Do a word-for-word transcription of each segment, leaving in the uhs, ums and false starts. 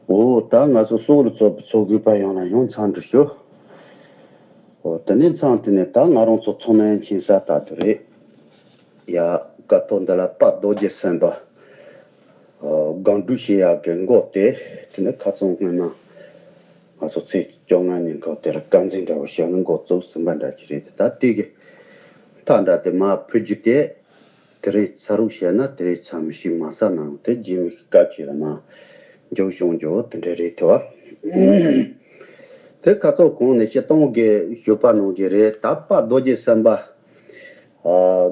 འོ་ད་ང་ཚོ་སོག་ལ་ཚོགས་པའི་ཚོགས་དགོས་པ་ཡང་ན་ཡང་མཚམས་འདྲི་ཞུ། འོ་དེ་ནས་མཚམས་དེ་ནས་ད་ང་རང་ཚོ་ཚོགས་ནས་མཁྱེན་ས་ལྟ་དུ་རེད། ཡ། ཀ་ཐོག་འདི་ལ་དཔལ་རྡོ་རྗེ་སེམས་དཔའ་སྒང་དྲུག་བྱེད་ཡག་གི་མགོ་དེ་དེ་ནས་ཁ་ཚང་སྔོན་མ་ང་ཚོ་ཚེས་བཅོ་ལྔ་ཉིན་གང་དེར་དཀར་འཛིན་འདྲ་བོ་བྱས་ནས་འགོ་བཙུགས་ཟིན་པ་འདྲ་ཅིག་རེད། ད་དེ་གི་མཐའ་འདྲ་དེ་མར་ཕུད་རྒྱུ་དེ། དེ་རིང་ཚར་རུ་བཤད་ན་དེ་རིང་ཚར་མི་ཤེས་མ་ས་ནང་དེ་རྗེས་མའི་སྐབས་ཅིག་ལ་མ་འཇོག་བྱུང་འཇོག་དེ་འདྲ་རེད་དེ་བ། དེ་ཁ་ཚོ་གོང་ནས་སྤྱི་བཏང་གི་ཞུ་བ་གནང་གི་རེད། ད་དཔལ་རྡོ་རྗེ་སེམས་དཔའ་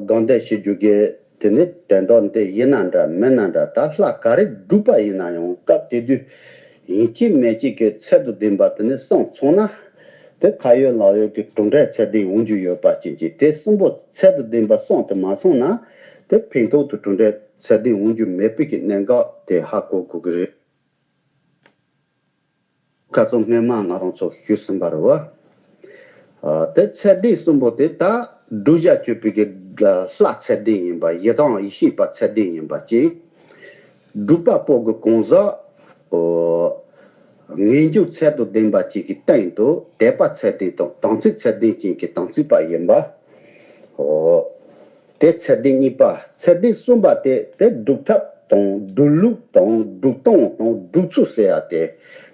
སྒང་སྟེང་ཞུ་རྒྱུ་གི་དེ་ནི་དོན་དག་འདི་ཡིན་ན་འདྲ་མིན་ན་འདྲ། ད་ལྷ་ག་རེ་སྒྲུབ་པ་ཡིན་ན་ཡང་སྐབས་དེ་དུས་ཡིན་གཅིག་མིན་གཅིག་གི་ཚད་དང་ལྡན་པ་དེ་ནི་གསུངས་ཚང་ན། དེ་ཁ་ཡོད་ལག་ཡོད་ཀྱི་གྲུབ་འབྲས་ཚད་ལྡན་འོང་རྒྱུ་ཡོད་པ་ཅན་གྱི་དེ་གསུམ་པོ་ཚད་དང་ལྡན་པ་གསུངས་དེ་མ་སོང་ན། དེ་ཕན་ཐོགས་དང་གྲུབ་འབྲས་ཚད་ལྡན་འོང་རྒྱུ་མེད་པའི་གི་གནད་འགག་དེ་ཧ་གོ་དགོས་ཀྱི་རེད། ཁ་སང་སྔོན་མ་ང་རང་ཚོ་ཞུས་ཟིན་པ་རེད་བ། ཨ། དེ་ཚད་ལྡན་གསུམ་པོ་དེ་ད་བསྒྲུབ་བྱ་སྤྱོད་པའི་གི་ལྷ་ཚད་ལྡན་ཡིན་པ། ཡི་དམ་ཡེ་ཤེས་པ་ཚད་ལྡན་ཡིན་པ་ཅིག་སྒྲུབ་པ་པོ་གི་གང་ཟག་ངེས་འབྱུང་ཚད་དང་ལྡན་པ་ཅིག་གི་སྟེང་དུ་དད་པ་ཚད་ལྡན་དང་དམ་ཚིག་ཚད་ལྡན་ཅན་གྱི་དམ་ཚིག་པ་ཡིན་པ། དེ་ཚད་ལྡན་གཉིས་པ། ཚད་ལྡན་གསུམ་པ་དེ་དེ་སྒྲུབ་ཐབས་དང་སྒྲུབ་ལུགས་དང་སྒྲུབ་སྟངས་དང་སྒྲུབ་ཚུལ་ཟེར་ཡ་དེ།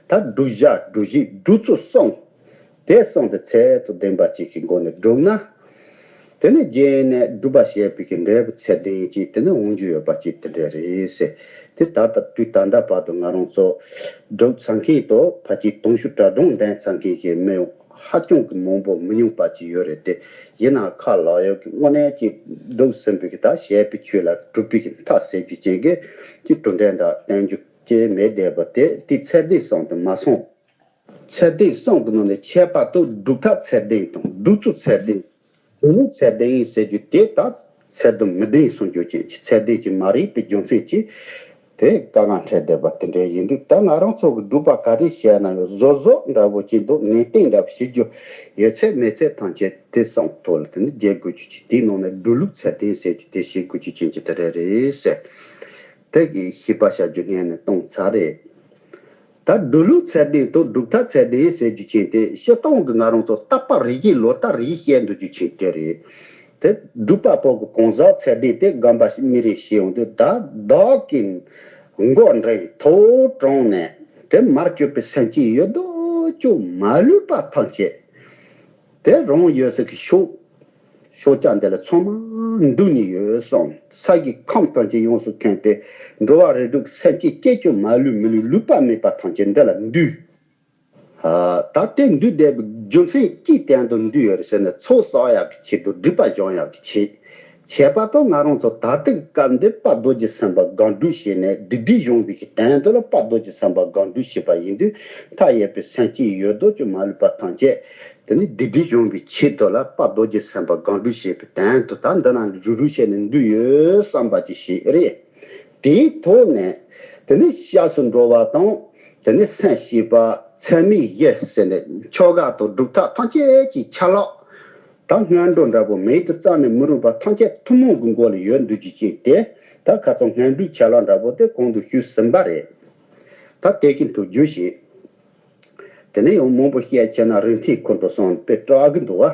ད་སྒྲུབ་བྱ་སྒྲུབ་བྱེད་སྒྲུབ་ཚུལ་གསུམ། དེ་གསུམ་དེ་ཚད་དང་ལྡན་པ་ཅིག་གི་སྒོ་ནས་བསྒྲུབས་ན། དེ་ནི་རྗེས་ནས་སྒྲུབ་པ་བྱེད་པའི་གི་འབྲས་བུ་ཚད་ལྡན་ཅིག་དེ་ནི་འོང་རྒྱུ་ཡོད་པ་ཅིག་དེ་འདྲ་རེད་ཟེར། དེ་ད་ལྟ་དུས་ད་ལྟ་བར་དུ་ང་རང་ཚོ་སྒྲུབ་ཚར་མཁན་དང་ཕལ་ཆེར་དུང་ཕྱུར་གྲངས་བསྡོམས་ལྡན་ཚར་མཁན་གྱི་མི་ཧ་ཅང་གི་མང་པོ་མི་ཉུང་པ་ཅིག་ཡོད་རེད་དེ། ཡིན་ནའང་ཁ་ལག་ཡོད་ཀྱི་དངོས་གནས་ཀྱི་སྒྲུབ་ཟིན་པའི་གི་ད་བྱས་པའི་ཆོས་ལ་གྲུབ་པའི་གི་མཐའ་ཟེར་རྒྱུ་ཅན་གྱི་ཀྱི་གྲུབ་འབྲས་འདྲ་བསྟན་རྒྱུ་ཅིག་མེད་བསྡད་པ་དེ་དེ་ཚད་ལྡན་གསུམ་དུ་མ་སོང་། ཚད་ལྡན་གསུམ་གྱི་ནང་ནས་ཁྱད་པར་དུ་སྒྲུབ་ཐབས་ཚད་ལྡན་དང་སྒྲུབ་ཚུལ་ཚད་ལྡན། སྒྲུབ་ལུགས་ཚད་ལྡན་ཡིན་ཟེར་རྒྱུ་དེ་དག་ཚད་དང་མི་ལྡན་གསུང་རྒྱུ་ཅན་གྱི་ཚད་ལྡན་གྱི་མ་རེད་པའི་རྒྱུ་མཚན་གྱིས་དེ་དཀའ་ངལ་འཕྲད་བསྡད་པ་དེ་འདྲ་ཡིན་དུས། ད་ང་རང་ཚོ་གི་སྒྲུབ་པ་ག་རེ་བྱས་ན་ཡང་བཟོ་བཟོ་འདྲ་བོ་ཅིག་འདུག་ནན་ཏན་འདྲ་བོ་བྱེད་རྒྱུ་ཡོད་ཚད་མེད་ཚད་ཐམས་ཅད་དེ་བསམ་ཐོག་ལ་དེ་ནི་རྒྱལ་དགོས་རྒྱུ་ཅིག་དེའི་ནང་ནས་སྒྲུབ་ལུགས་ཚད་ལྡན་ཟེར་རྒྱུ་དེ་བྱེད་དགོས་རྒྱུ་ཅན་གྱི་དེ་རེད་རེད་ཟེར། དེ་གི་ཤེས་པ་བྱ་རྒྱུ་སྔོན་ནས་གཏོང་ཚར་རེད། ད་སྒྲུབ་ལུགས་ཚད་ལྡན་དང་སྒྲུབ་ཐབས་ཚད་ལྡན་ཟེར་རྒྱུ་ཅན་དེ་སྤྱིར་བཏང་གི་ང་རང་ཚོ་རྟག་པ་རེ་བཞིན་ལོ་ལྟར་རེ་བཞིན་བཤད་འདུག་རྒྱུ་ཅན་དེ་རེད། དེ་སྒྲུབ་པ་པོ་གི་གང་ཟག་ཚད་ལྡན་དེ་སྒོམ་པ་སྨིན་རེ་བྱེད་ཡོང་དུས། ད་བདག་གི་མགོ་འདྲེན་ཐོག་དྲངས་ནས་དེ་མར་གྱུར་པའི་སེམས་ཅན་ཡོད་དོ་ཅོག་མ་ལུས་པ་ཐམས་ཅད། དེ་རང་ཡོད་ས་གི་ཕྱོགས། ཕྱོགས་ཆ་འདི་ལ་ཚང་མ་འདུས་ནས་ཡོད་གསུངས། ས་གི་ཁམས་ཐམས་ཅད་ཡོངས་སུ་ཁེངས་ཏེ། འགྲོ་བ་རིགས་དྲུག་སེམས་ཅན་སྐད་ཅིག་མ་ལུས་མི་ལུས་ལུས་པ་མེད་པ་ཐམས་ཅད་འདི་ལ་འདུས། ཨ། ད་དེ་འདུས་བསྡད་པའི་རྒྱུ་མཚན་ཅིའི་སྟེང་དུ་འདུས་ཡོད་རེད་ཟེར་ན། ཚོགས་བསགས་ཡག་གི་ཆེད་དུ། སྒྲིབ་པ་སྦྱང་ཡག་གི་ཆེད། ཁྱད་པར་དུ་ང་རང་ཚོ་ད་ལྟའི་སྐབས་འདིར་དཔལ་རྡོ་རྗེ་སེམས་དཔའ་སྒང་དྲུག་བྱས་ནས་སྒྲིབ་སྒྲིབ་སྦྱོང་བའི་གི་དོན་དུ་ལ་དཔལ་རྡོ་རྗེ་སེམས་དཔའ་སྒང་དྲུག་བྱས་པ་ཡིན་དུས། མཐའ་ཡས་པའི་སེམས་ཅན་ཡོད་དོ་ཅོག་མ་ལུས་པ་ཐམས་ཅད་དེ་ནི་སྒྲིབ་སྒྲིབ་སྦྱོང་བའི་ཆེད་དུ་ལ་དཔལ་རྡོ་རྗེ་སེམས་དཔའ་སྒང་དྲུག་བྱས་པའི་དོན་དུ། ད་འདི་ན་རུག་རུག་བྱས་ནས་འདུས་ཡོད་བསམ་པ་ཅིག་ཞིག་རེད། དེའི་ཐོག་ནས་དེ་ནི་སྐྱབས་སུ་འགྲོ་བ་དང་། དེ་ནི་སེམས་བསྐྱེད་པ། ཚད་མེད་བཞི་ཟེར་ནས་ཆོ་ག་དང་སྒྲུབ་ཐབས་ཐམས་ཅད་ཀྱི་ཆ་ལག་ད་སྔོན་འགྲོ་འདྲ་པོ་མེད་དུ་རྩ་ནས་མི་རུང་བ་ཐམས་ཅད་ཐུན་མོང་གི་མགོ་ལ་ཡོད་འདུག་རྒྱུ་ཅན་དེ། ད་ཁ་ཚང་སྔོན་འགྲོའི་ཆ་ལག་འདྲ་པོ་དེ་གོང་དུ་ཞུས་ཟིན་པ་རེད། ད་དེ་བཞིན་དུ་རྒྱུ་ཞིག་དེ་ནས་ཡང་མང་པོ་བཤད་ཆེ་ན་རིན་ཐང་ཁོ་འགྲོ་སོང་དཔེ་དྲག་གི་འདུག་བ།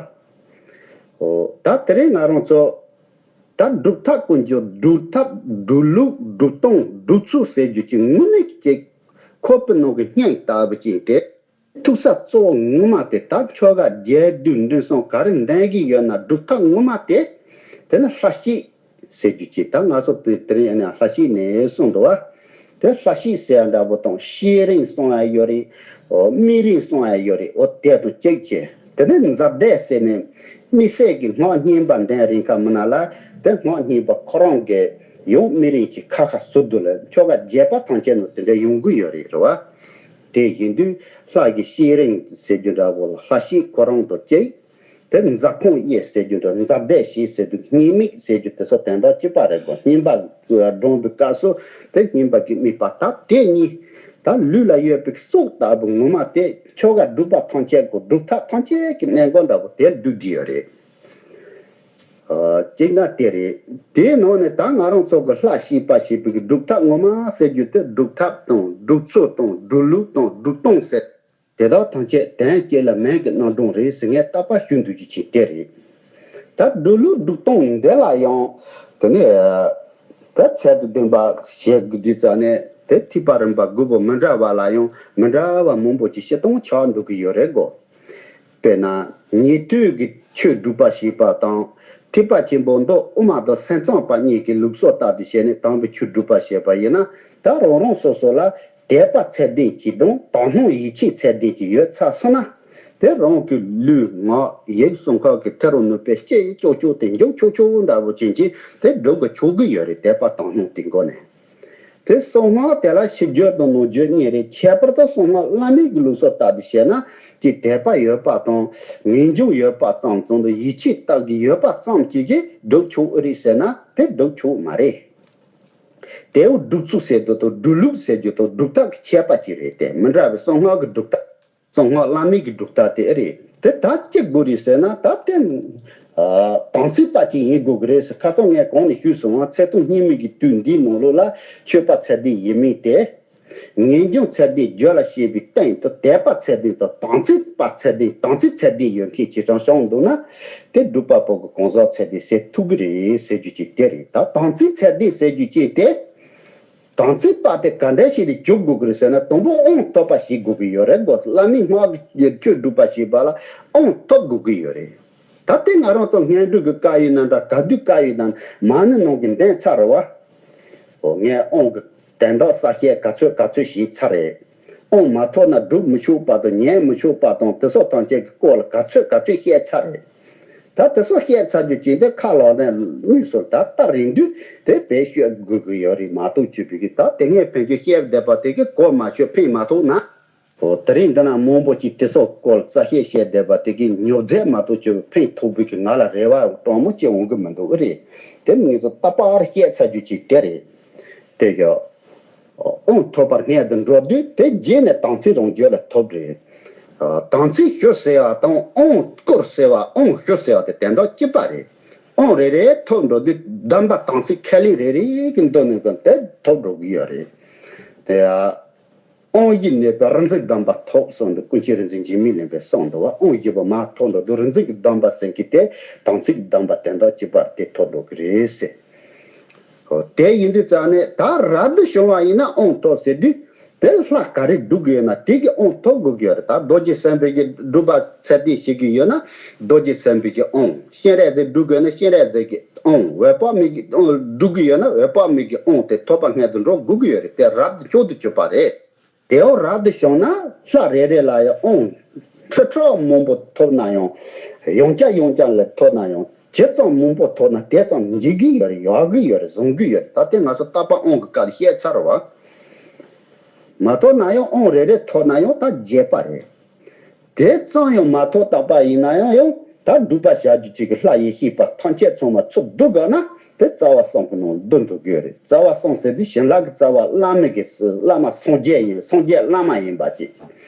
ཨོ། ད་དེ་རིང་ང་རང་ཚོ་ད་སྒྲུབ་ཐབས་ཀུན་གྱི་སྒྲུབ་ཐབས། སྒྲུབ་ལུགས། སྒྲུབ་སྟངས། སྒྲུབ་ཚུལ་ཟེར་རྒྱུ་ཅིག་དངོས་གནས་ཀྱི་ཁོག་པའི་ནང་གི་སྙིང་ལྟ་བུ་ཅིག་སྟེ། ཐུག་ས་གཙོ་བོ་ངོ་མ་དེ་ད་ཆོ་ག་རྒྱས་བསྡུས་འབྲིང་གསུམ་ག་རེ་འདོན་གྱི་ཡོད་ན། སྒྲུབ་ཐབས་ངོ་མ་དེ་དེ་ནི་ལྷ་གཤེགས་ཟེར་རྒྱུ་ཅིག་ད་ང་ཚོ་དེ་དེ་རིང་ཨ་ནི་ལྷ་གཤེགས་ནས་གསུངས་འདུག་བ། དེ་ལྷ་གཤེགས་ཟེར་ཡ་འདྲ་པོ་དང་། གཤེགས་རིང་གསུང་ཡ་ཡོད་རེད། ཨོ། སྨིན་རིང་གསུང་ཡ་ཡོད་རེད། ཨོ། དེ་དང་གཅིག་བྱས། དེ་ནས་ཛབ་བསྡད་ཟེར་ནས་དམིགས་བསལ་གྱི་སྔགས་རྙིང་པ་འདོན་རན་ཁ་མིན་ན་ལ། དེ་སྔགས་རྙིང་པ་ཁོ་རང་གིས་ཡང་སྨིན་རིང་གི་ཁ་ཁ་ཟུར་དུ་ལ་ཆོ་ག་རྒྱས་པ་ཐམས་ཅད་ནང་དེ་འདྲ་ཡོང་གི་ཡོད་རེད། རེད་བ། དེ་ཡིན་དུས་ལྷ་གི་གཤེགས་རིང་ཟེར་རྒྱུ་འདྲ་པོ་ལ་ལྷ་གཤེགས་ཁོ་རང་དང་གཅིག་དེ་ཛབ་ཁུང་དབྱེ་ཟེར་རྒྱུ་འདྲ། ཛབ་བསྡད་བྱས་ཟེར་དུས་སྙིང་མེད་ཟེར་རྒྱུ་དེ་ཚོ་དོན་དག་གཅིག་པ་རེད་གོ། སྙིང་པ་བགྲངས་པའི་སྐབས་སུ་དེ་སྙིང་པ་གི་དམིགས་པ་ད་དེ་གཉིས། ད་ལུས་ལ་ཡོད་པའི་སྲོག་ལྟ་བུ་ངོ་མ་དེ་ཆོ་ག་སྒྲུབ་པ་ཐམས་ཅད་ཀྱི། སྒྲུབ་ཐབས་ཐམས་ཅད་ཀྱི་གནད་འགག་འདྲ་པོ་དེ་སྒྲུབ་ཀྱི་ཡོད་རེད། གཅིག་ན་དེ་རེད། དེའི་ནང་ནས་ད་ང་རང་ཚོ་གི་ལྷ་ཞེས་པ་ཞེས་པའི་གི་སྒྲུབ་ཐབས་ངོ་མ་ཟེར་རྒྱུ་དེ། སྒྲུབ་ཐབས་དང་སྒྲུབ་ཚུལ་དང་སྒྲུབ་ལུགས་དང་སྒྲུབ་སྟངས་ཟེར། དེ་དག་ཐམས་ཅད་དོན་གཅིག་ལ་མིང་གི་རྣམ་གྲངས་རེད་ཟེར། ངས་རྟག་པར་ཞུ་འདོད་རྒྱུ་ཅིག་དེ་རེད། ད་སྒྲུབ་ལུགས་སྒྲུབ་སྟངས་འདི་ལ་ཡང་དེ་ནས་ད་ཚད་དང་ལྡན་པ་བྱེད་དགོས་དུས་ཙང་ནས། དེ་ཐེག་པ་རིམ་པ་དགུ་པོ་མི་འདྲ་བ་ལ་ཡང་མི་འདྲ་བ་མང་པོ་ཅིག་བཤད་སྟངས་ཆགས་འདུག་གི་ཡོད་རེད་གོ། དཔེར་ན། ཉན་ཐོས་ཀྱི་ཆོས་སྒྲུབ་པ་ཞེས་པ་དང་། ཐེག་པ་ཆེན་པོ་མདོ་དབུ་མ་དང་སེམས་ཙམ་པ་གཉིས་ཀྱི་ལུགས་སྲོལ་ལྟར་དུ་བྱས་ནས་དམ་པའི་ཆོས་སྒྲུབ་པ་ཞེས་པ་ཡིན་ན། ད་རང་རང་སོ་སོ་ལ་དད་པ་ཚད་ལྡན་གཅིག་དང་དག་སྣང་ཡིད་ཆེས་ཚད་ལྡན་གཅིག་ཡོད་ཚར་སོང་ན། དེ་རང་གི་ལུས་ངག་ཡིད་གསུམ་ཀ་གི་ཐད་རང་ནུས་པའི་ལྕེ་ཡིས་ཅོག་ཅོག་དེ་འཇོག་ཆོག་ཆོག་འདྲ་བོ་ཅན་གྱིས་དེ་སྒྲུབ་གི་ཆོག་གི་ཡོད་རེད། དད་པ་དག་སྣང་དེ་སྒོ་ནས། དེ་གསང་སྔགས་དེ་ལ་ཕྱི་རྒྱུད་དང་ནང་རྒྱུད་གཉིས་རེད། ཁྱད་པར་དུ་གསང་སྔགས་བླ་མེད་ཀྱི་ལུགས་སྲོལ་ལྟར་དུ་བྱས་ན། ཀྱི་དད་པ་ཡོད་པ་དང་ངེས་འབྱུང་ཡོད་པ་ཙམ་ཙམ་དང་ཡིད་ཆེས་ལྟ་གི་ཡོད་པ་ཙམ་གྱིས་ཀྱི་སྒྲུབ་ཆོག་ཨེ་རེད་ཟེར་ན། དེ་སྒྲུབ་ཆོག་མ་རེད། དེའུ་སྒྲུབ་ཚུལ་ཟེར་རྒྱུ་དང་སྒྲུབ་ལུགས་ཟེར་རྒྱུ་དང་སྒྲུབ་ཐབས་ཀྱི་ཁྱད་པར་ཅིག་རེད་དེ། མི་འདྲ་བའི་གསང་སྔགས་ཀྱི་སྒྲུབ་ཐབས། གསང་སྔགས་བླ་མེད་ཀྱི་སྒྲུབ་ཐབས་དེ་རེད། དེ་ད་ཅི་དགོས་རེད་ཟེར་ན། ད་དེ་དམ་ཚིག་པ་ཅིག་ཡིན་དགོས་ཀྱི་རེད་ཟེར། ཁ་སང་ངས་གོང་ནས་ཞུས་སོང་བ། ཚེ་ཐུང་སྙིགས་མའི་གི་དུས་འདིའི་ནང་ལོགས་ལ་མཆོད་པ་ཚད་ལྡན་ཡིན་མིན་དེ། ངེས་འབྱུང་ཚད་ལྡན་རྒྱུད་ལ་སྐྱེས་པའི་སྟེང་དུ་དད་པ་ཚད་ལྡན་དང་དམ་ཚིག་པ་ཚད་ལྡན། དམ་ཚིག་ཚད་ལྡན་ཡོད་མཁན་ཅིག་ཅང་བྱུང་འདུག་ན། དེ་སྒྲུབ་པ་པོ་གི་གང་ཟག་ཚད་ལྡན་ཟེར་ཐུབ་ཀྱི་རེད་ཟེར་རྒྱུ་ཅིག་དེ་རེད། ད་དམ་ཚིག་ཚད་ལྡན་ཟེར་རྒྱུ་ཅིག་དེ། དམ་ཚིག་པ་དེ་ག་འདྲ་ཞིག་ལ་གྱུར་དགོས་ཀྱི་རེད་ཟེར་ན། དང་པོ་དབང་ཐོབ་པ་ཞིག་དགོས་ཀྱི་ཡོད་རེད་གོ། བླ་མའི་སྔགས་ཀྱི་ཆོས་སྒྲུབ་པ་ཞེས་པ་ལ་དབང་ཐོབ་དགོས་ཀྱི་ཡོད་རེད། ད་ལྟའི་ང་རང་ཚོ་སྔོན་འགྲོ་གི་བཀའ་ཡིན་ན་འདྲ། ག་དུས་བཀའ་ཡིན་ན། མ་ཎི་ནང་གི་འདོན་ཚར་རེད་བ། འོ། ངས་དབང་གི་དོན་དག་གསལ་བཤད་ག་ཚོད་ག་ཚོད་བྱས་ཚར་རེད། དབང་མ་ཐོབ་ན་སྒྲུབ་མི་ཆོག་པ་དང་ཉན་མི་ཆོག་པ་དང་དེ་སོགས་ཐམས་ཅད་ཀྱི་སྐོར་ལ་ག་ཚོད་ག་ཚོད་བཤད་ཚར་རེད། ད་དེ་སོགས་བཤད་ཚར་རྒྱུ་ཅིག་དེ་ཁ་ལོག་ནས་དངོས་སུ་ད་ལྟ་རིང་དུས་དེ་བེད་སྤྱོད་དགོས་ཀྱི་ཡོད་རེད་མ་གཏོགས། ཅི་བྱེད་ཀྱི། ད་དེ་སྔའི་ཕན་ཆད་བཤད་བསྡད་པ་དེ་གི་གོ་མ་ཆོད་ཕན་མ་ཐོགས་ན། འོ། དེ་རིང་འདི་ན་མང་པོ་ཅིག་དེ་སོགས་སྐོར་རྩ་བཤད་བཤད་བསྡད་པ་དེ་གི་ཉོབ་རྫས་མ་གཏོགས་ཅི་ཕན་ཐོགས་པའི་གི་ང་ལ་རེ་བ་སྤྲང་མོ་ཅིག་འོང་གི་མི་འདུག་ཨེ་རེད། དེ་ངེད་ཚོ་ད་པར་བཤད་ཚར་རྒྱུ་ཅིག་དེ་རེད། དེ་ཡོད། དབང་ཐོབ་པར་སྔོན་དུ་འགྲོ་དུས་དེ་རྗེས་ནས་དམ་ཚིག་རང་རྒྱུད་ལ་ཐོབ་རེད། དམ་ཚིག་ཞུ་ཟེར་བ་དང་དབང་བསྐུར་ཟེར་བ། དབང་ཞུ་ཟེར་བ་དེ་དོན་དག་གཅིག་པ་རེད། དབང་རེ་རེ་ཐོབ་འགྲོ་དུས་གདམས་པ་དམ་ཚིག་ཁས་ལེན་རེ་རེ་གི་མདོ་ནས་ཀྱང་དེ་ཐོབ་འགྲོ་གི་ཡོད་རེད། དེ་ཡང་། དབང་བཞི་ནུས་པའི་རིག་འཛིན་གདམས་པ་ཐོབ་གསུངས་འདུག། ཀུན་མཁྱེན་རིག་འཛིན་འཇིགས་མེད་གླིང་པས་གསུངས་འདུག་བ། དབང་བཞི་པོ་མར་ཐོབ་འགྲོ་དུས་རིག་འཛིན་གྱི་གདམས་པ་ཟེར་མཁན་དེ་དམ་ཚིག་གི་གདམས་པ་དོན་དག་གཅིག་པར་དེ་ཐོབ་འགྲོ་གི་རེད་ཟེར། ཨོ། དེ་ཡིན་དུས་ཙང་ནས་ད་རབ་ཏུ་བྱུང་བ་ཡིན་ན་དབང་ཐོབ་ཟེར་དུས། དེ་ལྷ་ག་རེ་སྒྲུབ་དགོས་ཡོད་ན་དེ་གི་དབང་ཐོབ་དགོས་ཀྱི་ཡོད་རེད། ད་རྡོ་རྗེ་སེམས་དཔའི་གི་སྒྲུབ་པ་ཚད་ལྡན་བྱེད་ཀྱི་ཡོད་ན་རྡོ་རྗེ་སེམས་དཔའི་གི་དབང་། སྤྱན་རས་གཟིགས་སྒྲུབ་དགོས་ན་སྤྱན་རས་གཟིགས་ཀྱི་དབང་། འོད་དཔག་མེད་ཀྱི་དབང་སྒྲུབ་ཀྱི་ཡོད་ན་འོད་དཔག་མེད་ཀྱི་དབང་དེ་ཐོབ་པ་སྔོན་དུ་འགྲོ་དགོས་ཀྱི་ཡོད་རེད། དེ་རབ་ཏུ་མཆོག་ཏུ་གྱུར་པ་རེད། དེའང་རབ་ཏུ་བྱུང་ན་ལྷ་རེ་རེ་ལ་ཡང་དབང་ཁྲི་ཕྲག་མང་པོ་ཐོབ་ན་ཡང་། ཡང་བསྐྱར་ཡང་བསྐྱར་ལ་ཐོབ་ན་ཡང་ཇི་ཙམ་མང་པོ་ཐོབ་ན་དེ་ཙམ་འཇིག་གི་ཡོད་རེད། ཡག་གི་ཡོད་རེད། བཟང་གི་ཡོད་རེད། ད་ལྟའི་ང་ཚོ་རྟག་པ་དབང་གི་སྐབས་བཤད་ཚར་བ། མ་ཐོབ་ན་ཡང་དབང་རེ་རེ་ཐོབ་ན་ཡང་ད་རྒྱས་པ་རེད། དེ་ཙམ་ཡང་མ་ཐོབ་རྟག་པ་ཡིན་ན་ཡང་། ཡང་ད་སྒྲུབ་པ་བྱ་རྒྱུ་གཅིག་གི་ལྷ་ཡེ་ཤེས་པ་ཐམས་ཅད་ཚང་མ་ཚུར་བསྡུ་དགོས་ན་དེ་རྩ་བ་གསུམ་གྱི་ནང་བསྡུ་འགྲོ་གི་ཡོད་རེད། རྩ་བ་གསུམ་ཟེར་དུས་བྱིན་རླབས་ཀྱི་རྩ་བ་བླ་མེད་ཀྱི་བླ་མ་སངས་རྒྱས་ཡིན། སངས་རྒྱས་བླ་མ་ཡིན་པ་གཅིག།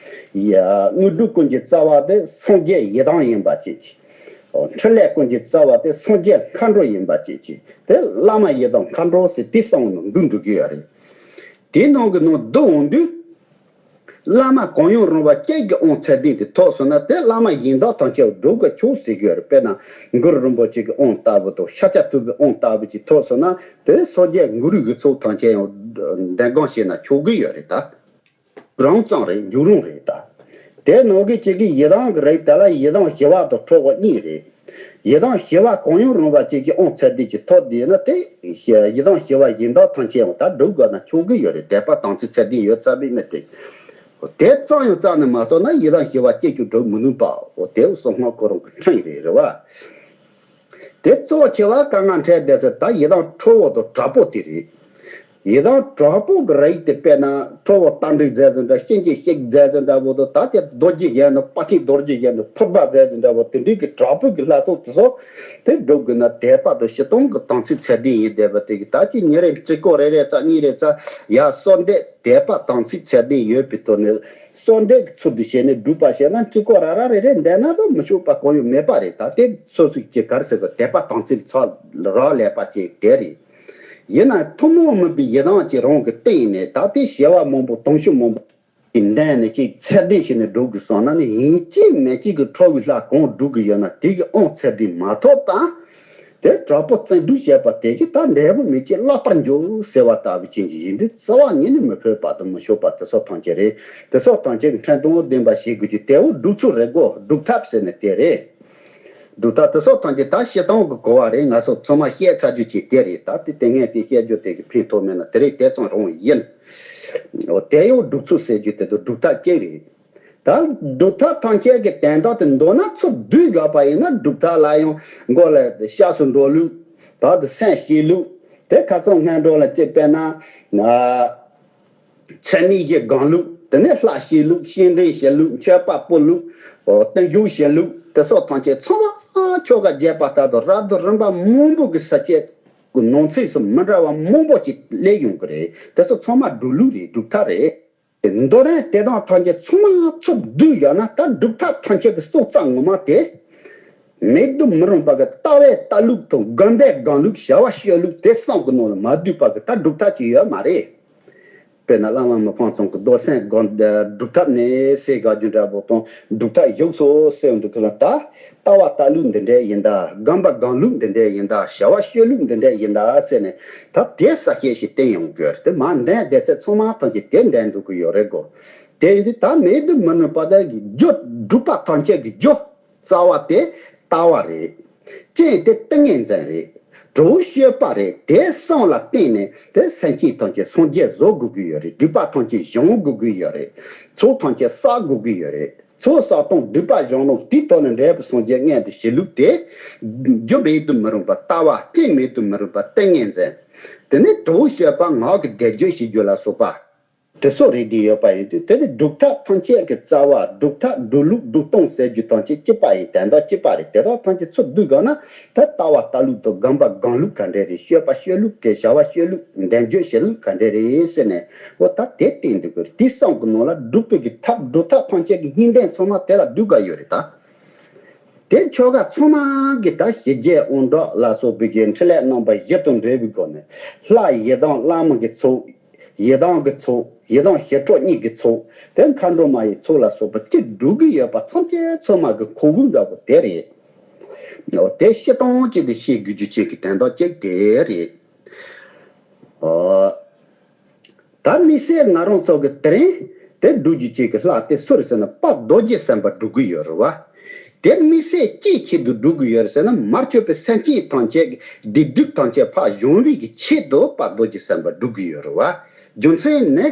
ཡ། དངོས་གྲུབ་ཀུན་གྱི་རྩ་བ་དེ་སངས་རྒྱས་ཡི་དམ་ཡིན་པ་གཅིག། འཕྲིན་ལས་ཀུན་གྱི་རྩ་བ་དེ་སངས་རྒྱས་མཁའ་འགྲོ་ཡིན་པ་གཅིག་གཅིག། དེ་བླ་མ་ཡི་དམ་མཁའ་འགྲོ་ཟེར་དེ་གསུམ་ནང་བསྡུ་འགྲོ་གི་ཡོད་རེད། དེའི་ནང་གི་ནང་བསྡུ་འོང་དུས། བླ་མ་གང་ཡང་རུང་བ་གཅིག་གི་དབང་ཚད་ལྡན་དེ་ཐོབ་སོང་ན་དེ་བླ་མ་གཞན་དག་ཐམས་ཅད་སྒྲུབ་དགོས་ཆོག་ཟེར་གྱི་ཡོད་རེད། དཔེར་ན་གུ་རུ་རིན་པོ་ཆེ་གི་དབང་ལྟ་བུ་དང་ཤཱཀྱ་ཐུབ་པའི་དབང་ལྟ་བུ་ཅིག་ཐོབ་སོང་ན་དེ་སངས་རྒྱས་གུ་རུ་གི་ཚོགས་ཐམས་ཅད་ཡང་འདྲེན་གང་བྱས་ན་ཆོག་གི་ཡོད་རེད་ད། རང་ཙམ་རེད། འཇུག་རུང་རེད་ད། དེ་ནང་གི་གཅིག་གི་ཡི་དམ་གྱི་རིགས་དེ་ལ་ཡི་དམ་ཞི་བ་དང་ཁྲོ་བོ་གཉིས་རེད། ཡི་དམ་ཞི་བ་གང་ཡང་རུང་བ་ཅིག་གི་དབང་ཚད་ལྡན་ཅིག་ཐོབ་བསྡད་ན་དེ་ཡི་དམ་ཞི་བ་གཞན་དག་ཐམས་ཅད་ཡང་ད་སྒྲུབ་དགོས་ན་ཆོག་གི་ཡོད་རེད། དད་པ་དམ་ཚིག་ཚད་ལྡན་ཡོད་ཚར་བའི་མི་དེ། དེ་ཙམ་ཡང་བརྩམས་ནས་མ་སོང་ན་ཡི་དམ་ཞི་བ་གཅིག་ཀྱང་སྒྲུབ་མི་ནུས་པ། འོ། དེ་གསང་སྔགས་ཁོ་རང་གི་ཕྲེང་རེད། རེད་བ། དེ་གཙོ་ཆེ་བ་དཀའ་ངལ་འཕྲད་བསྡད་ས་ད་ཡི་དམ་ཁྲོ་བོ་དང་དྲག་པོ་དེ་རེད། ཡི་དམ་དྲག་པོ་གི་རིགས་དེ། དཔེར་ན་ཁྲོ་བོ་རྟ་མགྲིན་མཛད་ཟིན་འདྲ། གཤིན་རྗེ་གཤེད་མཛད་ཟིན་འདྲ་བོ་དང་། ད་དེ་རྡོ་རྗེ་གཞོན་ནུ། དཔའ་ཆེན་རྡོ་རྗེ་གཞོན་ནུ། ཕུར་པ་མཛད་ཟིན་འདྲ་བོ། དེ་འདྲའི་གི་དྲག་པོ་གི་ལྷ་ཚོགས་དེ་ཚོ་དེ་སྒྲུབ་དགོས་ན། དད་པ་དང་སྤྱིར་བཏང་གི་དམ་ཚིག་ཚད་ལྡན་ཡིན་བསྡད་པ་དེ་གི། ད་ཅི་ཉིན་རེ་ཚིག་སྐོར་རེ་རེ་ཙམ། གཉིས་རེ་ཙམ་ཡར་གསོལ་འདེབས། དད་པ་དམ་ཚིག་ཚད་ལྡན་ཡོད་པའི་ཐོག་ནས་གསོལ་འདེབས་ཀྱི་ཚུལ་དུ་བྱས་ནས་སྒྲུབ་པ་བྱས་ན། ཚིག་སྐོར་ར་ར་རེ་རེ་འདེབས་ན་ད་མི་ཆོག་པ་གང་ཡང་མེད་པ་རེད། ད་དེ་སོ་སོའི་ཅི་ག་རེ་ཟེར་གི། དད་པ་དམ་ཚིག་ཚོ་རག་ལས་པ་ཅིག་དེ་རེད། ཡིན་ན་ཐུན་མོང་མིན་པའི་ཡི་དམ་གྱི་རང་གི་སྟེང་ནས། ད་དེ་བྱ་བ་མང་པོ་དང་ཤུགས་མང་པོ་གི་འདྲེན་ནས་ཅིག་ཚད་ལྡན་བྱས་ནས་སྒྲུབ་དགོས་བསམ་ན་ནི། ཡིན་གཅིག་མིན་གཅིག་གི་ཁྲོ་བའི་ལྷ་གང་སྒྲུབ་ཀྱི་ཡོད་ན། དེ་གི་དབང་ཚད་ལྡན་མ་ཐོབ་དང་། དེ་དྲག་པོ་བརྩོན་འགྲུས་བྱས་པ་དེ་གིས་ད་འབྲས་བུ་མེད་ཅིང་བརླག་པར་འགྱུར་ཟེར་བ་ལྟ་བུ་ཅན་གྱི་ཡིན་དུས། རྩ་བ་ཉིད་ནས་མི་ཕོད་པ་དང་མི་ཆོག་པ་དེ་ཚོ་ཐམས་ཅད་རེད། དེ་ཚོ་ཐམས་ཅད་ཀྱི་འཕྲོས་དང་ལྡན་པ་ཞིག་དགོས་རྒྱུ་དེ་འོ་སྒྲུབ་ཚུལ་རེད་གོ། སྒྲུབ་ཐབས་ཟེར་ནས་དེ་རེད། སྒྲུབ་ཐབས་དེ་ཚོ་ཐམས་ཅད་ད་སྤྱིར་བཏང་གི་གོ་བ་རེད། ང་ཚོ་ཚང་མ་བཤད་ཚར་རྒྱུ་ཅིག་དེ་རེད། ད་དེ་ལྟས་ངན་དེ་བཤད་རྒྱུ་དེ་གི་ཕན་ཐོགས་མེད་ན་དེ་རེད། དེ་ཙམ་རང་ཡིན། འོ་དེ་ཡང་སྒྲུབ་ཚུལ་ཟེར་རྒྱུ་དེ་ཚོ་སྒྲུབ་ཐབས་གཅིག་རེད། ད་སྒྲུབ་ཐབས་ཐམས་ཅད་ཀྱི་དོན་དག་དེ་མདོར་ན་ཚུར་བསྡུས་དགོས་པ་ཡིན་ན། སྒྲུབ་ཐབས་ལ་ཡང་མགོ་ལ་སྐྱབས་སུ་འགྲོ་ལུགས། ད་དེ་སེམས་བསྐྱེད་ལུགས། དེ་ཁ་སང་སྔོན་འགྲོ་ལ་ཅིག་དཔེར་ན། ཨ། ཚད་མེད་བཞི་སྒོམ་ལུགས། དེ་ནས་ལྷ་བསྐྱེད་ལུགས། བསྐྱེད་རིམ་བྱེད་ལུགས། མཆོད་པ་ཕུལ་ལུགས། འོ་རྟེན་འབྱུང་བྱེད་ལུགས། དེ་སོགས་ཐམས་ཅད་ཚང་མ་ཆོ་ག་རྒྱས་པ་ལྟར་དུ་རབ་ཏུ་རིམ་པ་མང་པོ་གི་ས་བཅད་ཀྱི་ནང་ཚིགས་སུ་མི་འདྲ་བ་མང་པོ་ཅིག་སླེབས་ཡོང་གི་རེད། དེ་ཚོ་ཚང་མ་སྒྲུབ་ལུགས་རེད། སྒྲུབ་ཐབས་རེད། མདོར་ན་དེ་དག་ཐམས་ཅད་ཚང་མ་ཚུར་བསྡུས་བཞག་ན། ད་སྒྲུབ་ཐབས་ཐམས་ཅད་ཀྱི་སྲོག་རྩ་ངོ་མ་དེ། མེད་དུ་མི་རུང་བ་གི་ལྟ་བའི་ལྟ་ལུགས་དང་། སྒོམ་པའི་སྒོམ་ལུགས། བྱ་བ་སྤྱོད་ལུགས་དེ་གསུམ་གྱི་ནང་ལ་མ་བསྡུས་པ་གི་ད་སྒྲུབ་ཐབས་ཅིག་ཡོད་མ་རེད། དཔེར་ན་བླ་མ་མི་ཕམ་ཚང་གི་རྡོར་སེམས་སྒོམ་སྒྲུབ་ཐབས་ནས་ཟེར་དགའ་རྒྱུ་འདྲ་པོ་དང་། སྒྲུབ་ཐབས་བཞུགས་སོ་ཟེར་འདུག་གི་ལ། ད་ལྟ་བ་ལྟ་ལུགས་འདི་འདྲ་ཡིན་ད། སྒོམ་པ་སྒོམ་ལུགས་འདི་འདྲ་ཡིན་ད། བྱ་བ་སྤྱོད་ལུགས་འདི་འདྲ་ཡིན་ད་ཟེར་ནས། ད་དེ་ས་བཅད་ཞིག་བསྟན་ཡོང་གི་ཡོད་རེད། དེ་མ་འདྲེན་སྡེ་ཚན་ཚང་མ་ཐམས་ཅད་དེ་འདྲེན་འདུག་གི་ཡོད་རེད་གོ། དེ་ཡིན་དུས་ད་མེད་དུ་མི་རུང་བ་དག་གི་རྒྱུ། སྒྲུབ་པ་ཐམས་ཅད་ཀྱི་རྒྱུ། རྩ་བ་དེ་ལྟ་བ་རེད། རྐྱེན་དེ་ཏིང་ངེ་འཛིན་རེད། གྲོགས་སྤྱོད་པ་རེད། དེ་གསུམ་ལ་བརྟེན་ནས་དེ་སེམས་ཅན་ཐམས་ཅད་སངས་རྒྱས་བཟོ་དགོས་ཀྱི་ཡོད་རེད། སྒྲིབ་པ་ཐམས་ཅད་སྦྱང་དགོས་ཀྱི་ཡོད་རེད། ཚོགས་ཐམས་ཅད་བསགས་དགོས་ཀྱི་ཡོད་རེད། ཚོགས་བསགས་སྟངས། སྒྲིབ་པ་སྦྱང་སྟངས། དེའི་ཐོག་ནས་འབྲས་བུ་སངས་རྒྱས་མངོན་དུ་བྱེད་ལུགས་དེ། རྒྱུ་མེད་དུ་མི་རུང་བ་ལྟ་བ། རྐྱེན་མེད་དུ་མི་རུང་བ་ཏིང་ངེ་འཛིན། དེ་ནས་གྲོགས་སྤྱོད་པ། ངག་གི་སྒྲིབ་སྦྱོང་བྱེད་རྒྱུ་ལ་སོགས་པ། དེ་ཚོ་རེད་དེ་ཡོད་པ་ཡིན་དུས། དེ་ནི་སྒྲུབ་ཐབས་ཐམས་ཅད་ཀྱི་རྩ་བ། སྒྲུབ་ཐབས། སྒྲུབ་ལུགས། སྒྲུབ་སྟངས་ཟེར་རྒྱུ་ཐམས་ཅད་གཅིག་པ་ཡིན། དོན་དག་གཅིག་པ་རེད། དེ་དག་ཐམས་ཅད་ཚུར་བསྡུས་དགོས་ན། ད་ལྟ་བ་ལྟ་ལུགས་དང་། སྒོམ་པ་སྒོམ་ལུགས་ག་འདྲ་རེད། སྤྱོད་པ་སྤྱོད་ལུགས་ག། བྱ་བ་སྤྱོད་ལུགས། འབྲས་བུ་བྱེད་ལུགས་ག་འདྲ་རེད་ཟེར་ནས། འོ་ད་དེ་བསྟན་འདུག་གི། དེ་གསུམ་གྱི་ནང་ལ་སྒྲུབ་པའི་གི་ཐབས། སྒྲུབ་ཐབས་ཐམས་ཅད་ཀྱི་སྙིང་དོན་ཚང་མ་དེ་ལ་བསྡུས་དགོས་ཡོད་རེད་ད། དེ་ཆོ་ག་ཚང་མ་གི་ད་ཞི་རྒྱས་དབང་དྲག་ལ་སོགས་པའི་གི་འཕྲིན་ལས་རྣམ་པ་བཞི་དང་འབྲེལ་བའི་སྒོ་ནས། ལྷ་ཡི་དམ་བླ་མ་གི་ཚོགས། ཡི་དམ་གྱི་ཚོགས། ཡི་དམ་ཞི་ཁྲོ་གཉིས་ཀྱི་ཚོགས། དེ་མཁའ་འགྲོ་མ་ཡི་ཚོགས་ལ་སོགས་པ་ཅི་སྒྲུབ་ཀྱི་ཡོད་པ་ཐམས་ཅད་ཚང་མ་གི་ཁོག་དབུབ་འདྲ་པོ་དེ་རེད། འོ་དེ་སྤྱིར་བཏང་གཅིག་གི་བཤད་དགོས་རྒྱུ་གཅིག་གི་དོན་དག་གཅིག་དེ་རེད། འོ། ད་དམིགས་བསལ་ང་རང་ཚོ་གི་དེ་རིང་དེ་སྒྲུབ་རྒྱུ་གཅིག་གི་ལྷ་དེ་སུ་རེད་ཟེར་ན། དཔལ་རྡོ་རྗེ་སེམས་དཔའ་སྒྲུབ་ཀྱི་ཡོད་རེད་བ། དེ་དམིགས་བསལ་ཅིའི་ཆེད་དུ་སྒྲུབ་ཀྱི་ཡོད་རེད་ཟེར་ན། མར་གྱུར་པའི་སེམས་ཅན་ཐམས་ཅད་ཀྱི་སྡིག་སྒྲིབ་ཐམས་ཅད་ཕར་སྦྱོང་བའི་གི་ཆེད་དུ་དཔལ་རྡོ་རྗེ་སེམས་དཔའ་སྒྲུབ་ཀྱི་ཡོད་རེད་བ། རྒྱུ་མཚན་ནི།